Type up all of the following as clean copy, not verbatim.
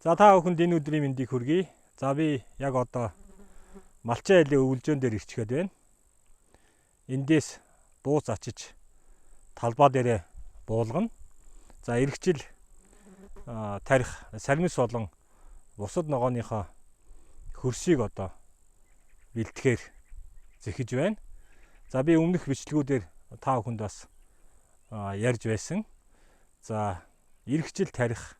За, та бүхэнд энэ өдрийн мэндийг хүргэе. За, би яг одоо Малчин айлын өвөлжөөн дээр ирчгээд байна. Эндээс бууз ачиж талбай дээрээ буулгана. За, ирэх жил тарих сармис болон бусад ногооныхоо хөрсийг одоо бэлтгэхээр зэхэж байна. За, би өмнөх бичлэгүүдээр та бүхэнд бас ярьж байсан. За, ирэх жил тарих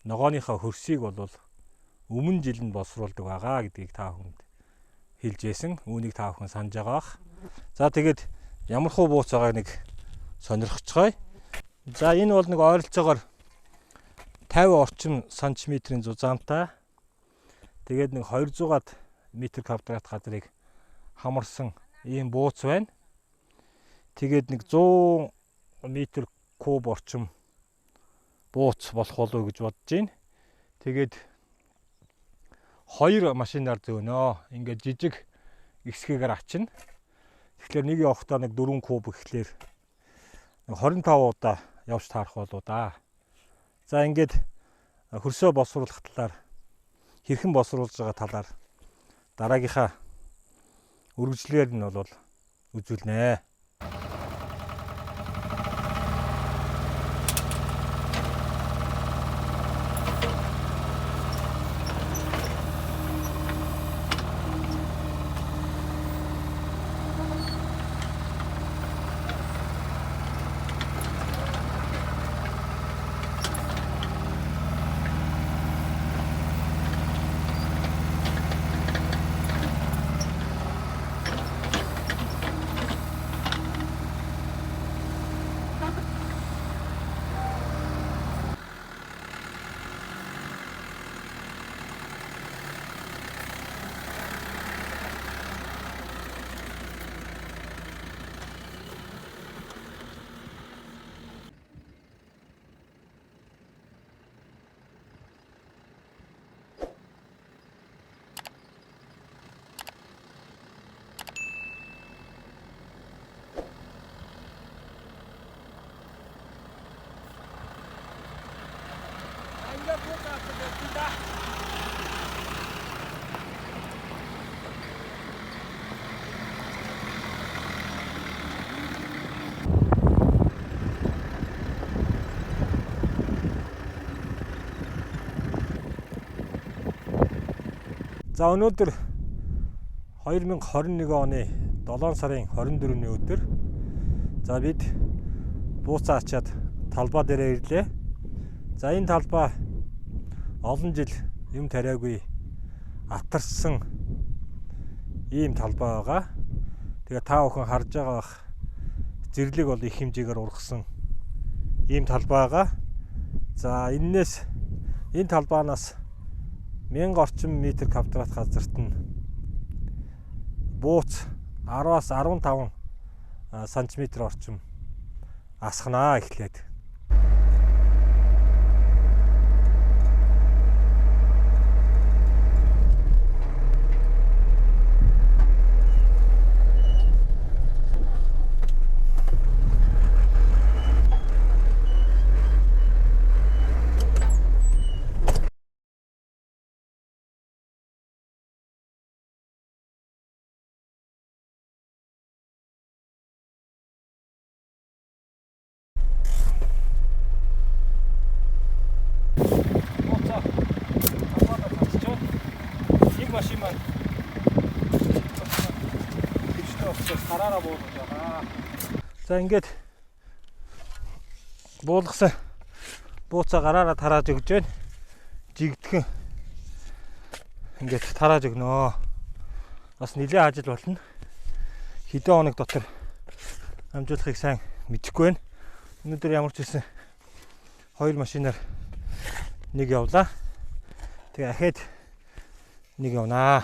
ногооныхоо хөрсийг бол өмнө жил нь боловсруулдаг байгаа гэдгийг та бүхэнд хэлж байсан. Үүнийг та бүхэн санаж байгаа бах. За, тэгээд ямар хуу бууц байгааг нэг сонирхоцгоё. За, энэ бол нэг ойролцоогоор 50 орчим сантиметрийн зузаантай. Тэгээд нэг 200-аад метр квадрат газрыг хамарсан ийм бууц байна. Тэгээд нэг 100 метр куб орчим бууц болох болов уу гэж бодож байна. Тэгээд хоёр машинаар зөөнө. Ингээд жижиг экскэгээр ачна. Тэгэхээр нэг явахдаа нэг 4 куб гэхлээр 25 удаа явж таарах болоо да. За, ингээд хөрсөө боловсруулах талаар, хэрхэн боловсруулж байгаа талаар дараагийнхаа үргэлжлэлээр нь бол үзүүлнэ. Ингээд бууц авах байсан да. За, өнөөдөр 2021 оны 7 сарын 24-ний өдөр. За, бид бууцаа ачаад талбай дээрээ ирлээ. За, энэ талбай олон жил юм тариагүй атарсан ийм талбай байгаа. Тэгээ та бүхэн харж байгаа бах, зэрлэг бол их хэмжээгээр ургасан ийм талбай байгаа. За, эннээс, энэ талбаанаас 1000 орчим метр квадрат газарт нь бууц 10-аас 15 сантиметр орчим асхнаа эхлээд. Бууцаа талбайдаа татчихвал нэг машин маань хөвчтэй учраас гараараа буулгаж байгаа. За, ингээд буулгасан бууцаа гараараа тарааж өгч байна. Жигдхэн ингээд тарааж өгнө. Бас нэлээд ажил болно. Хэдэн хоног дотор амжуулахыг сайн мэдэхгүй байна. Өнөөдөр ямар ч байсан хоёр машинаар нэг явлаа. Тэгээ ахаад нэг явнаа.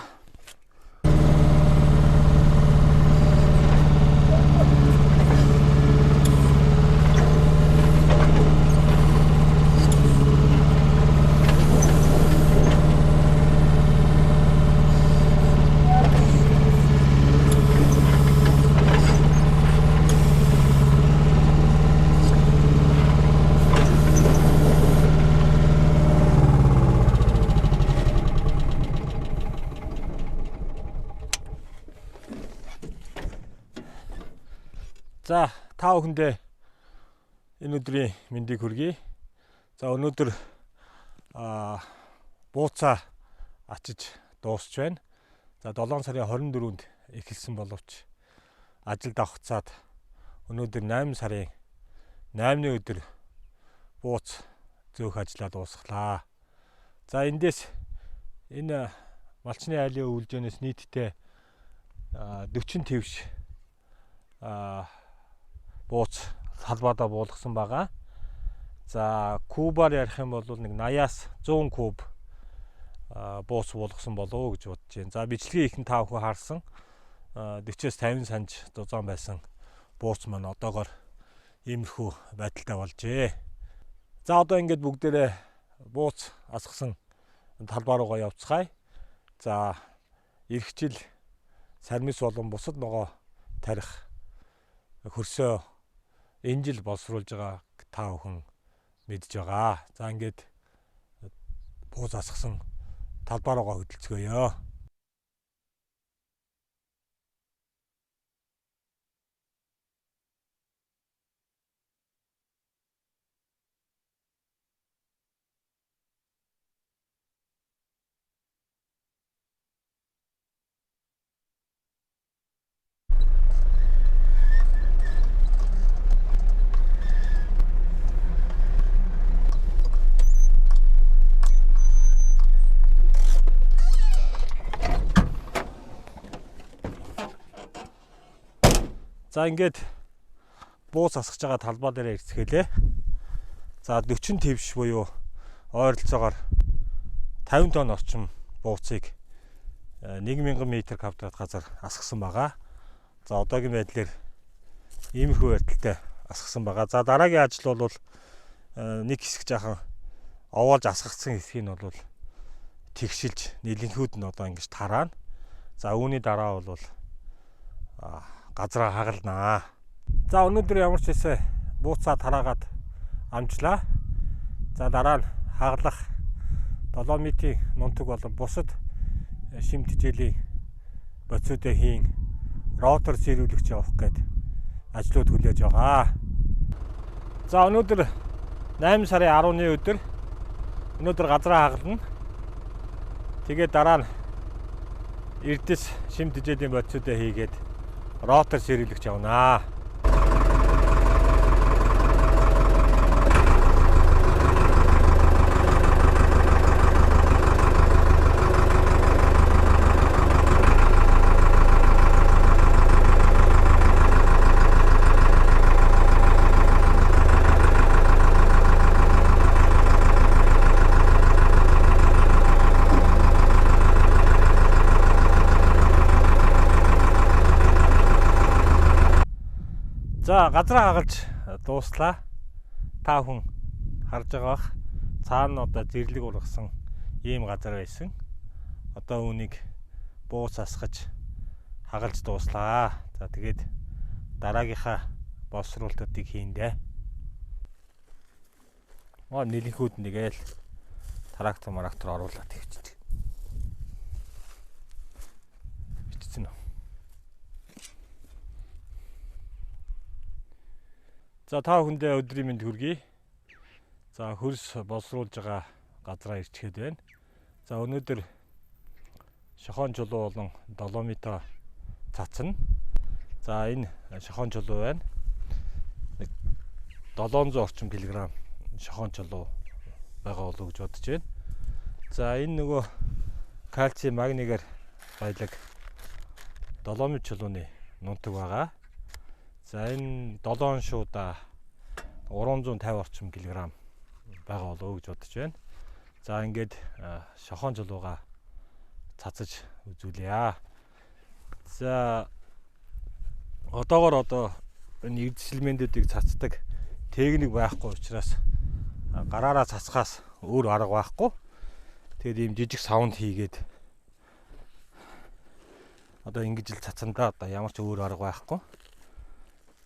За та бүхэндээ энэ өдрийн мэндийг хүргэе. За өнөөдөр бууцаа ачиж дуусч байна. За 7 сарын 24-нд эхэлсэн боловч ажил давхцаад өнөөдөр 8 сарын 8-ны өдөр бууц зөөх ажлаа дуусгалаа. За эндээс энэ малчны айлын өвлжөөнөөс нийтдээ 40 твш бууц салбаадаа буулгасан байгаа. За кубаар ярих юм бол нэг 80-аас 100 куб бууц буулгасан болов уу гэж бодож байна. За бичлэгийн ихэн та бүхэн харсан 40-с 50 санж зузаан байсан бууц маань одоогоор иймэрхүү байдалтай болжээ. За одоо ингээд бүгдээрээ бууц асгасан талбай руугаа явцгаая. За эх жил сармис болон бусад ногоо тарих хөрсөө энэ жил боловсруулж байгаа та бүхэн мэдж байгаа. За ингээд бууз асгасан талбай руугаа хөдөлцгөөё. За ингээд бууц асгаж байгаа талбай дээр ирцгээлээ. За 40 твш буюу ойролцоогоор 50 тонн орчим бууцыг 1000 м квадрат газар асгасан байгаа. За одоогийн байдлаар иймэрхүү байдалтай асгасан байгаа. За дараагийн ажил бол нэг хэсэг жаахан овоолж асгацсан хэсгийг нь бол тэгшилж нэлэнхүүд нь одоо ингэж тараана. За үүний дараа бол газраа хагалнаа. За өнөөдөр ямар ч хэсэ бууцаа тараагаад амжлаа. За дараа нь хагалах доломитын нунтаг болон бусад шим тэжээлийн бодисуудаа хийн ротор сэрүүлэгч явах гээд ажлууд хүлээж байгаа. За өнөөдөр 8 сарын 10-ны өдөр өнөөдөр газраа хагална. Тэгээд дараа нь Эрдэс шим тэжээлийн бодисуудаа хийгээд ротор сэрүүлэгч явнаа. За газраа хагалж дууслаа. Та хүн харж байгаа бах. Цаана одоо зэрлэг ургасан ийм газар байсан. Одоо үүнийг бууц асгаж хагалж дууслаа. За тэгээд дараагийнхаа боловсруулалтуудыг хийндэ. Нэлэнхүүд нэгээл трактор марактор оруулаад тавьчих. Бичсэн үү? За та бүхэндээ өдрийн мэнд хүргэе. За хөрс боловсруулж байгаа газраа ирчгээд байна. За өнөөдөр шохон чулуу болон доломито цацна. За энэ шохон чулуу байна. 700 орчим килограмм шохон чулуу байгаа болов уу гэж бодож байна. За энэ нөгөө кальци магнигаар баялаг доломит чулууны нунтаг байгаа. За энэ 7 шуудаа 350 орчим килограмм байгаа болов уу гэж бодож байна. За ингээд шохон чулуугаа цацаж үзүүлье. За одоогор одоо энэ эрдэсэлмэндүүдийг цацдаг техник байхгүй учраас гараараа цацхаас өөр арга байхгүй. Тэгээд ийм жижиг савнд хийгээд одоо ингэж л цацсандаа одоо ямар ч өөр арга байхгүй.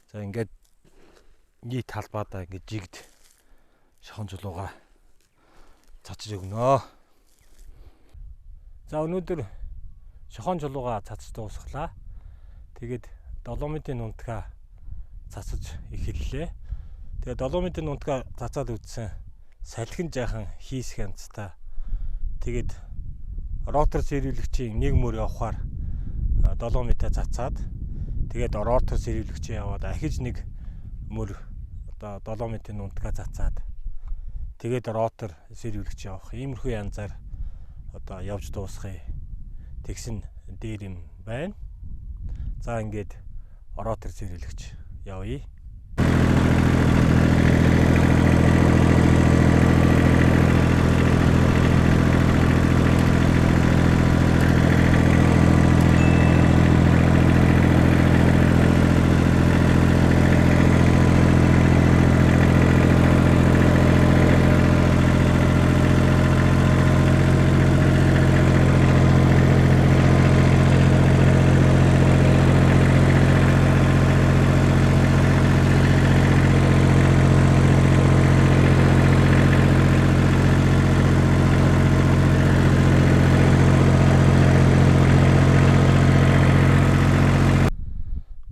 За ингээд нийт талбайдаа ингээд жигд шохон чулуугаа цацаж өгнө. За өнөөдөр шохон чулуугаа цацаж дуусгалаа. Тэгээд доломитын нунтгаа цацаж эхэллээ. Тэгээ доломитын унтгаа цацаад үзсэн. Салхин жаахан хийсэх янзтай. Тэгээд ротор сэрүүлэгчийн нэг мөр явахаар доломитаа цацаад тэгээд ротор сэрүүлэгчийн яваад ахиж нэг мөр одоо доломитын унтгаа цацаад тэгээд ротор сэрүүлэгч явах. Иймэрхүү янзаар одоо явж дуусгая. Тэгсэн дээр юм байна. За ингээд ротор сэрүүлэгч явъя.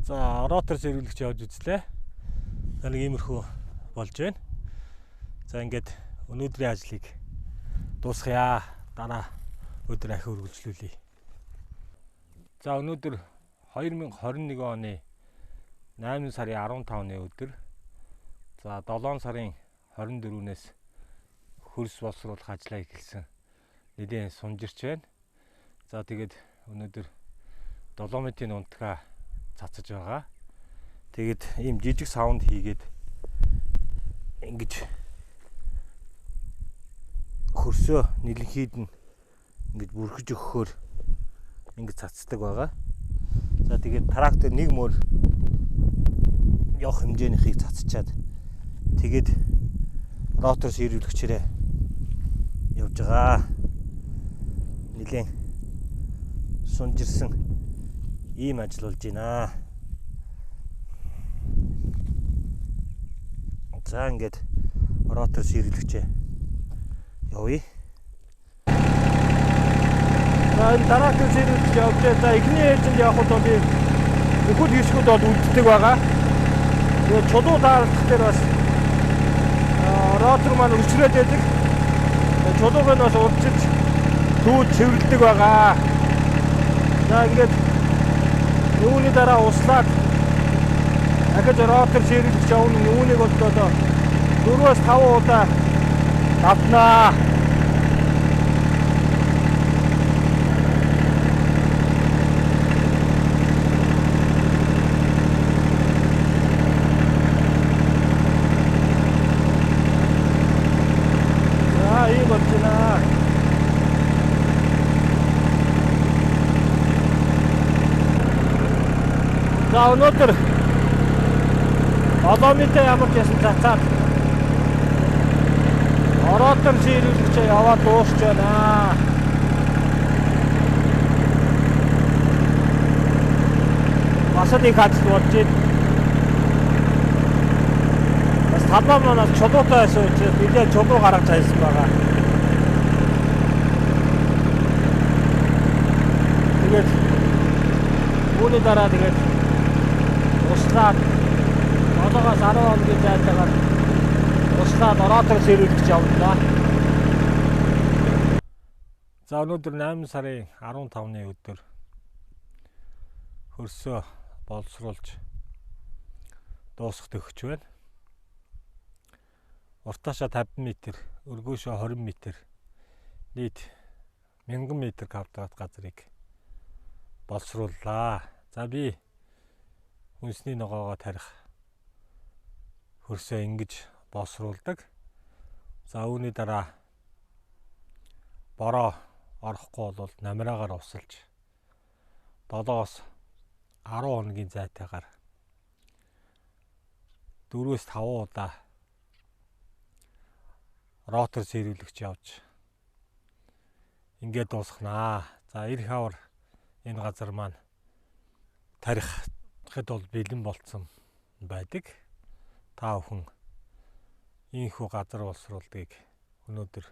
За ротор сэрүүлэгч явж үзлээ. За нэг иймэрхүү болж байна. За ингээд өнөөдрийн ажлыг дуусгая. Дараа өдөр ахин үргэлжлүүлье. За өнөөдөр 2021 оны 8 сарын 15-ны өдөр. За 7 сарын 24-нээс хөрс боловсруулах ажлаа эхэлсэн. Нэлээн сунжирч байна. За тэгээд өнөөдөр доломитын унтгаа цацаж байгаа. Тэгээд ийм жижиг саунд хийгээд ингэж хөрсөө нэлэнхийд нь ингэж бүрхэж өгөхөөр ингэж цацдаг байгаа. За тэгээд трактор нэг мөр явах хэмжээнийхийг цацчаад тэгээд ротор сэрүүлэгчээрээ явж байгаа. Нэлээн сунжирсан ийм ажил болж байна. За ингээд ротор сэрүүлэгчээ явъя. За энэ трактор сэрүүлэгч явж байгаа. За эхний ээлжинд явхад бол ийм бүхэл хэсгүүд бол үлддэг байгаа. Тэгээд чулуу таарлах дээр бас ротор маань өчрөөд байдаг. Чулууг нь бас урдчилж түүд цэвэрлдэг байгаа. За ингээд үүний дараа услаад ахиж ротор сэрүүлэгч явна. Үүнийг бол одоо 4-5 удаа давтнаа. За ийм болж байна. За өнөөдөр доломитаа ямар ч байсан цацаад ротор сэрүүлэгчээ яваад дуусч байна. Бас л их ажил болж байна. Бас талбай манаас чулуутай байсан учраас нэлээд чулуу гаргаж хайсан байгаа. Тэгээд үүний дараа тэгээд услаад 7-оос 10 хоногийн зайтайгаар услаад ротор сэрүүлэгч явна. За өнөөдөр 8 сарын 15-ны өдөр хөрсөө боловсруулж дуусгах төгч байна. Уртаашаа 50 м, өргөөшөө 20 м, нийт 1000 м квадрат газрыг боловсрууллаа. За би хүнсний ногоогоо тарих хөрсөө ингэж боловсруулдаг. За үүний дараа бороо орохгүй бол намираагаар усалж 7-оос 10 хоногийн зайтайгаар 4-5 удаа ротор сэрүүлэгч явж ингээд дуусгана. За эх хавар энэ газар маань тарихад бол бэлэн болцсон байдаг. Та бүхэн ийхүү газар боловсруулдгийг өнөөдөр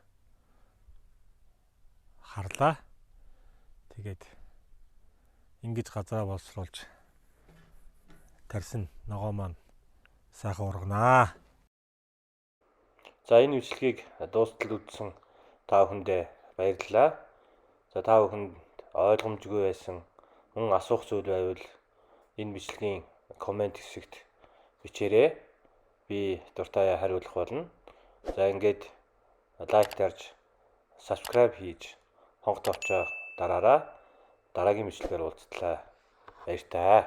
харлаа. Тэгээд ингэж газараа боловсруулж тарьсан ногоо маань сайхан урганаа. За, энэ бичлэгийг дуустал үзсэн та бүхэндээ баярлалаа. За, та бүхэнд ойлгомжгүй байсан, мөн асуух зүйл байвал энэ бичлэгийн comment хэсэгт бичээрэй. Би дуртайгаа хариулах болно. За, ингээд like дарж, subscribe хийж, хонх товчоо дараарай. Дараагийн бичлэгээр уулзтлаа. Баяртай.